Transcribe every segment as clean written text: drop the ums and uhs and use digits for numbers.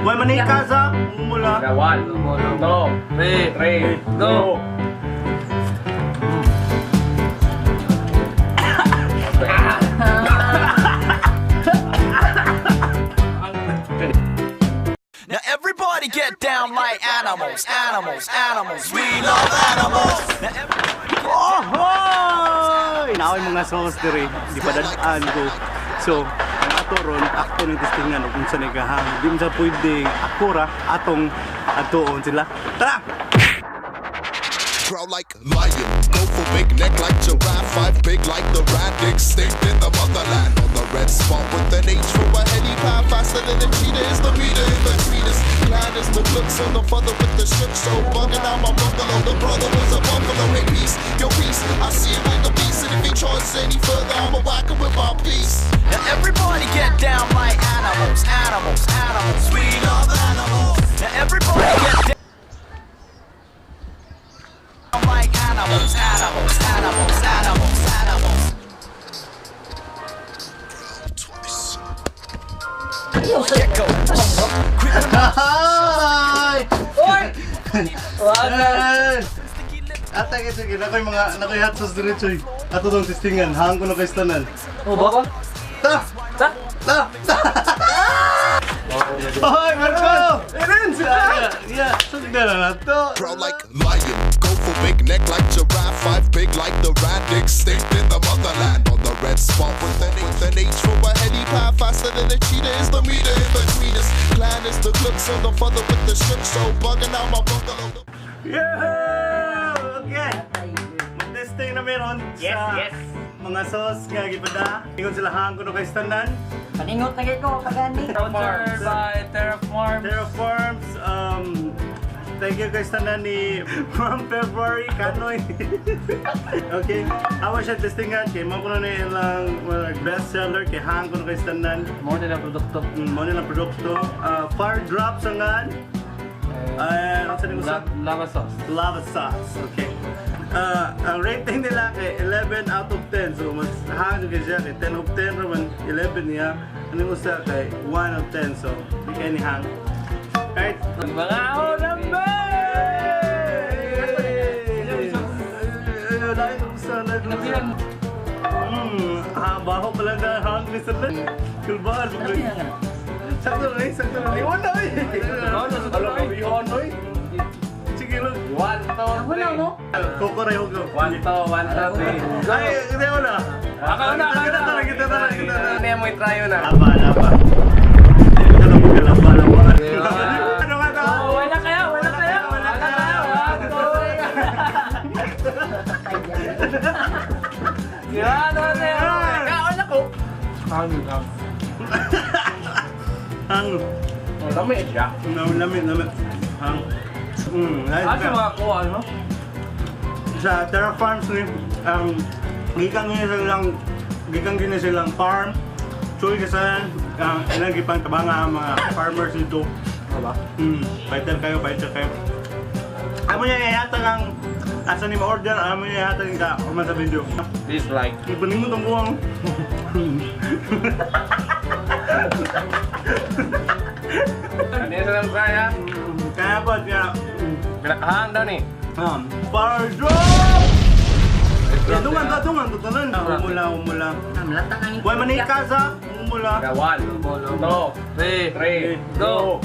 Way manika sa mula. One, two, three, go! Now everybody get down like animals, animals, animals. We love animals. Now everybody get Ohoy! Naoy mga sauce diri, di pa dad-an ko. So, ang ato ron, akto ng testingan ug unsa ni kahang. Di man sa pwede ako ra atong atuon sila. Tara! Growl like lion, go for big neck like giraffe, five big like the radix, stick in the motherland. On the red spot with an H for a heady pie, faster than a cheetah is the meter in the treatise. Clan is the looks on the father with the shook, so bugging out my bungalow. The brother was a buffalo. Hey, peace, yo, peace. I see you in the beast, and if he charges any further, I'ma whack him with my piece. Now everybody get down like animals, animals, animals. We love animals. Now everybody get down like animals, animals, animals, animals, animals. Twice. Get go. Quick Hi! Oy! Ay! Ata kay sige, nakoy mga nakoy hot sauce diri choy. Ato dong testingan, hang ko na kay tanan. Oh, ba? Ta! Ta! Ta! Ta! Hoy, Marco! Erin! Yeah, sugdan na nato. Growl like lion, go for big neck like giraffe, five big like the radix, stick in the motherland. On the red spot with an H for a heady pie, faster than a cheetah is the meter in the treatise. Clan is the looks on the father with the shook, so bugging out my bungalow. Yeah! Okay. Mag-testing na meron Yes, sa yes. mga sauce nga gipada. Ingon sila hang ko na kay tanan. Paningot na kayo ko pagani. Sponsored by Terraform. Terra Farms, thank you guys tanan ni Ma'am February Kanoy. Okay, awa siya testingan kay mo kuno ni ilang well, best seller kay hang ko na kay tanan. Mo nila produkto. Mo nilang produkto. Fire drops ang ngan. Ay, ano sa sa Lava sauce. Lava sauce. Okay. Ang rating nila kay 11 out of 10. So mas hang kay siya kay 10 of 10 raman 11 niya. Ano usa kay 1 of 10. So di kay ni hang. Right? Mga number! Baho pala na hungry sa lang. Kulbaan. Sakto na eh, sakto na. Iwan na eh. Alam mo, iwan eh. Sige lang. One, two, Wala three. mo. Kukuray ko. One, two, one, two, three. Ay, hindi ko na. Ako na, ako Kita na. tara, kita tara, kita tara. Ano mo try na? Laba, laba. Ito na magkalaba, laba. Ano nga to? Oh, wala kayo, wala kayo, wala kayo. One, two, three. Yan, one, two, three. Kaon ako. Ang Ang, Lami siya. lami, lami. Ang, nice. Asa mga kuha, no? Sa Terra Farms ni gikan gini silang gikan gini silang farm. So kasi ang ilang gipang tabanga ang mga farmers dito. Ano ba? Fighter kayo, fighter kayo. Amo niya ihatag ang asa ni ma-order, amo niya ihatag ka human sa video. Please like. Ibanin mo tong buwang. Ano yung salam kaya? Kaya po, kaya Pinakahang daw ni. Fire drop! Dungan to, dungan to, tanan. Umula, umula. Malata ang Way manika sa umula. One, two, three, go!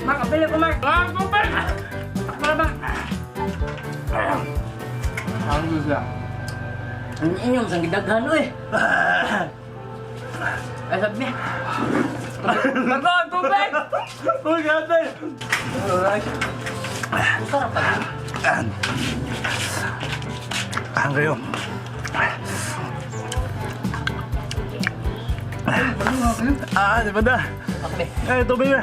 Mark, apelo ko Mark. Ah, tubig! Para ba? Ang siya. Ang inyong sang gidaghan oy. Ay sabi. Tato, tubig! Uy, ganda! Sarap pa. Ang kayo. Ah, di ba na? Okay. Eh, tubig na.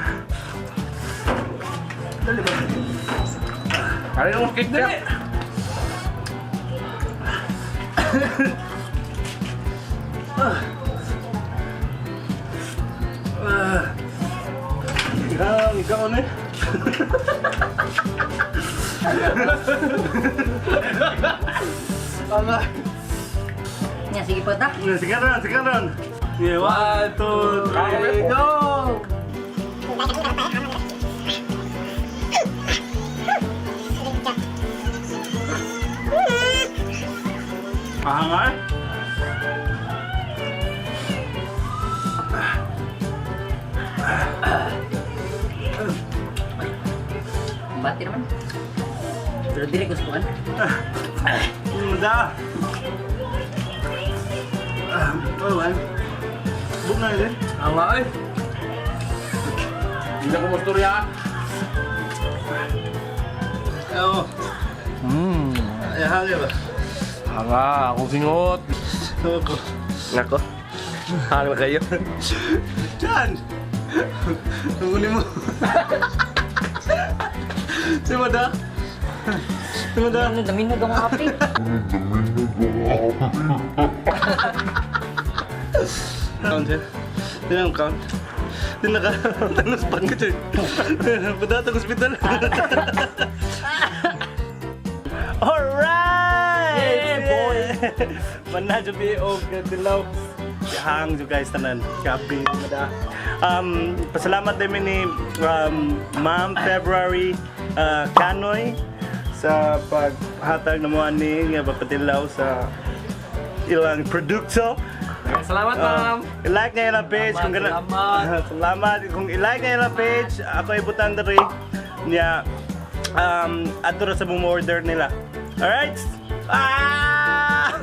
Kaya yung cake niya. Ah. Ikaw, ikaw na eh. Anga. Nya, sige pa ta. Sige ron, sige ron. Yeah, one, two, three, Go! Ahangar? Bati naman. Pero dili ko sukuan. Da. Ah, oh, man. Buk na yun. Anga eh. Hindi na ko mostorya. Oo. Ay, hangin ba? Anga, akong singot. Ako. Nako. Hang na kayo. Diyan! Ang uli mo. Si Mada. Si Mada. Ano, dami na ang kape. Count siya. Di na count. Di na ka. Tanos pa ka siya. Padatag hospital. Alright! Yeah, boy! Manadyo bi og dilaw. Hang jo guys tanan. Gabi mada. Pasalamat din mi ni Ma'am February Canoy sa paghatag na mo ani nga pagpatilaw sa ilang produkto. Salamat, ma'am. I-like na ilang page kung gana. Salamat. Salamat. Kung i-like na ilang page, ako ibutang diri niya adto ra sa mong order nila. Alright? Ah!